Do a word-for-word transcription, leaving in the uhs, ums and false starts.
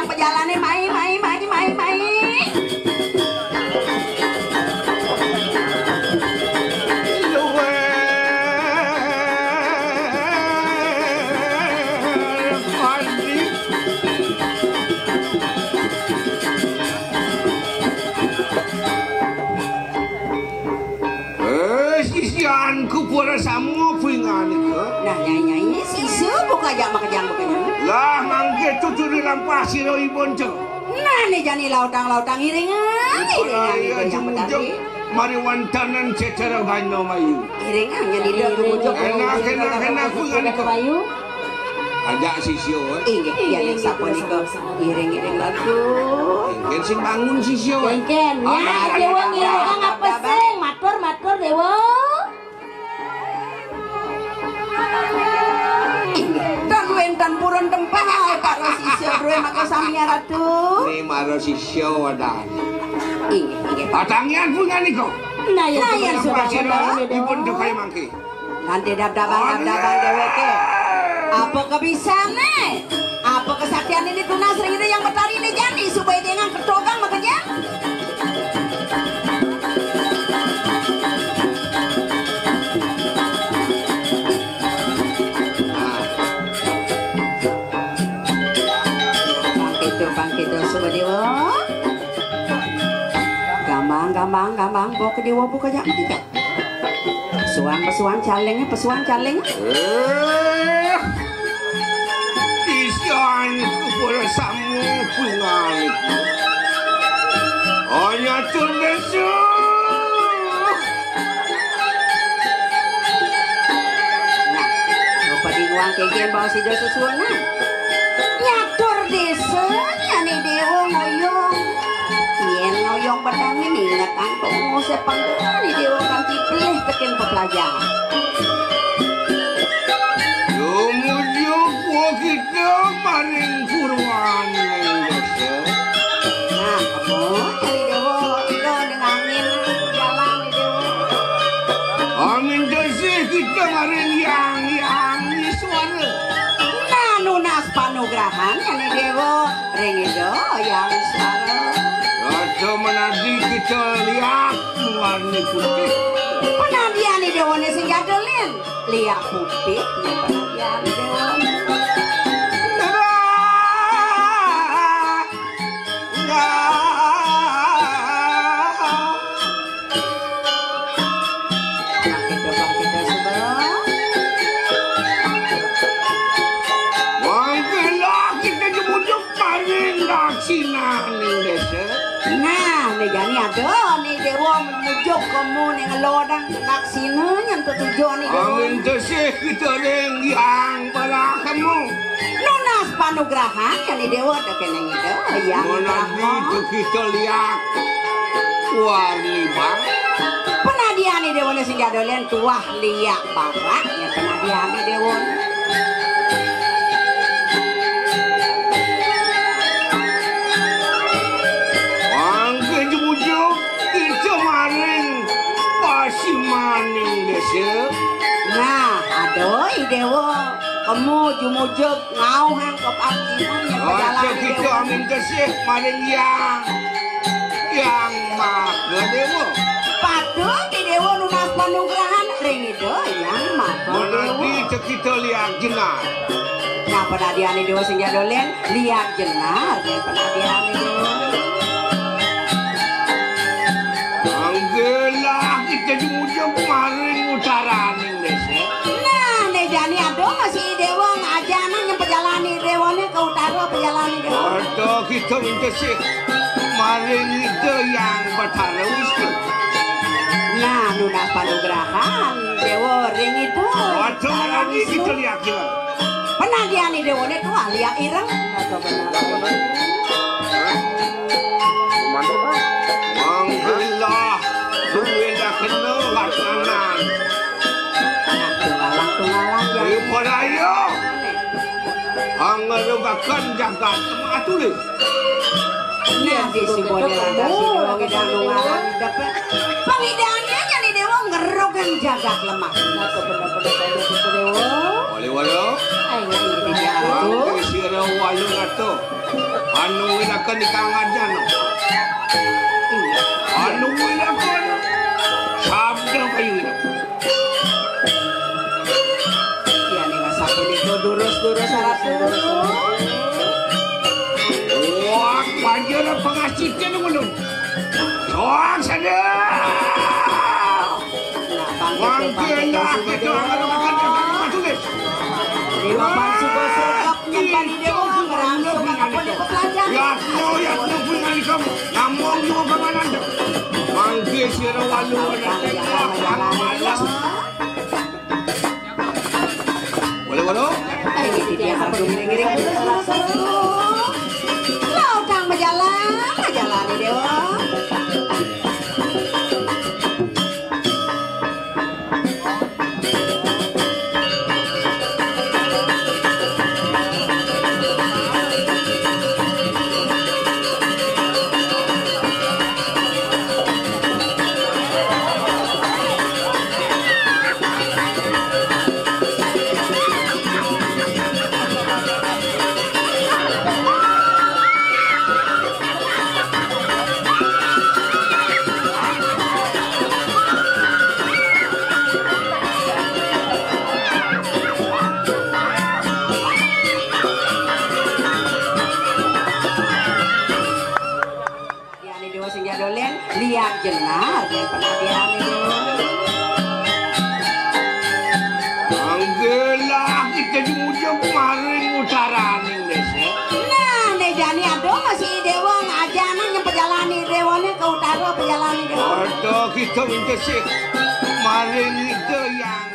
Pejalané mai, mai, mai, mai, mai. Eh, sisianku para sama pinganika. Nah, nyai, nyai, sisa buka jak makejang buka nyai. Lah, mangké tutur dilampah sira ibun tu. Nah, né jani lautang-lautang iringan, iringan, iringan, jumujug, mari wantanan secara gana mayu. Iringan, nyai dida jumujug. Enak, enak, enak, pinganika. Ajak sisia, eh. Inggih, inggih, sapunika. Iring-iring lagu. Éngkén sing bangun sisia, eh. Éngkén, nya, Déwa ngiringang apa sing? Matur, matur, Déwa. Inggih, tan wénten purun tempah, para sisia drué maka sami Ratu. Né mara sisia wadah. Inggih, inggih. Patangian pinganika. Nah, ya, nah, ya, sudah, sudah. Dipun dukai mangké. Nanti dab-daban, dab-daban déwéké. Apa kebisané? Apa kesaktiané ditunas ring Hyang Betari né jani supaya dia ngan ketogang makejang? Bangkit, bangkit, Subadewa. Gambang, gambang, gambang, bawa ke dewa buka jak, buka jak. Pesuang, pesuang, calengnya, pesuang, calengnya. Eh, isian kepala samu pungan. Hanya terdesu. Nah, rupa di ruang kengkeng bawa si dosa suanan. Nyatur desa, nyane dewa ngoyong. Yen ngoyong pedang ini ingetan kok ngose panggilan di dewa kanti pelih tekin pepelajar. Tumuju kita maring purwaning desa. Nah, kamu nyari dewa, ida ning angin jalan di dewa. Angin desih kita maring yang, yang suara. Nah, nunas panugrahan nyane dewa ring ida yang suara. Raja menadi kita liak warni putih. Penadiane dewane sing jadulin liak putih, penadiane dewane. Nah, Bangkit, bangkit, sebelah. Mangkelah kita jemujug paring daksinaning desa. Nah, né jani ada né dewa mujug kemu né ngelodang daksina nyen tetuju né dewa. Amin tesih kita ring yang barah kemu. Nunas panugrahan nyane dewa tekene ngida, Hyang Brahma. Menawi kita liak warni bang. Penadiane dewane sing jadolen tuah liak barak, ya penadiane dewane. Mangke jemujug kita maring pasimaning desa. Nah, aduh, dewa, kemu jumujug ngauhang ke pangkiman ya. Aja pejalan kita dewa. Amin tesih maring yang, yang maha dewa. Patut di dewa nunas panugrahan ring ida yang maha dewa. Menadi cekita liak jenar. Nah, penadiane dewa sing jadolen liak jenar, ya penadiane dewa. Anggelah kita jumujug maring utaraning desa. Nah, né jani aduh masih dewa ngajanan yang pejalani dewane ke utara pejalani dewa. Ada kita minta sih maring ida yang Batara Wisnu. Nah, nunas panugrahan dewa ring ida. Ada lagi kita lihat. Penadiane dewane tuah liak ireng. Manggelah duwe dah kena lakanan. Nah, tunggalang, tunggalang, ya. Ayo, padaya. Anggarugakan jagat lemah tulis. Nah, di Sibonnya ada si Dewa kita nunggalang dapet. Pengidaannya jadi dewa ngerugang jagat lemah. Nah, bener-bener dewa. Wali-wali. Ayo, ini dia. Wali sira walu ratu. Anu wirakan di kangajan. Anu wirakan. Sabda kayu wirakan. Ya, nih, Mas, aku itu durus-durus ratu. Wah, panjara pengasihnya nih, ulun. Wah, sadar. Mangkena kita akan makan dagang batulis. Dewa palsu bos sergap nyimpan di dewa, berangsung anak pun ikut lanjang. Ya, no, ya, no, pun ngali kamu. Namong juga pamananda. Mangke sira walu, anak tengah, anak malas. Boleh, boleh. Ayo, dia harus ngiring-ngiring. Lo kang berjalan, berjalan, dewa. Diane dewa sing jadolen, liat jenar, yen pernah diane dewa. Anggelah kita jujug maring utaraning desa. Nah, ne jani aduh masih dewa ngajana nyempejalani dewane ke utara pejalani dewa. Aduh, kita minta sih maring itu yang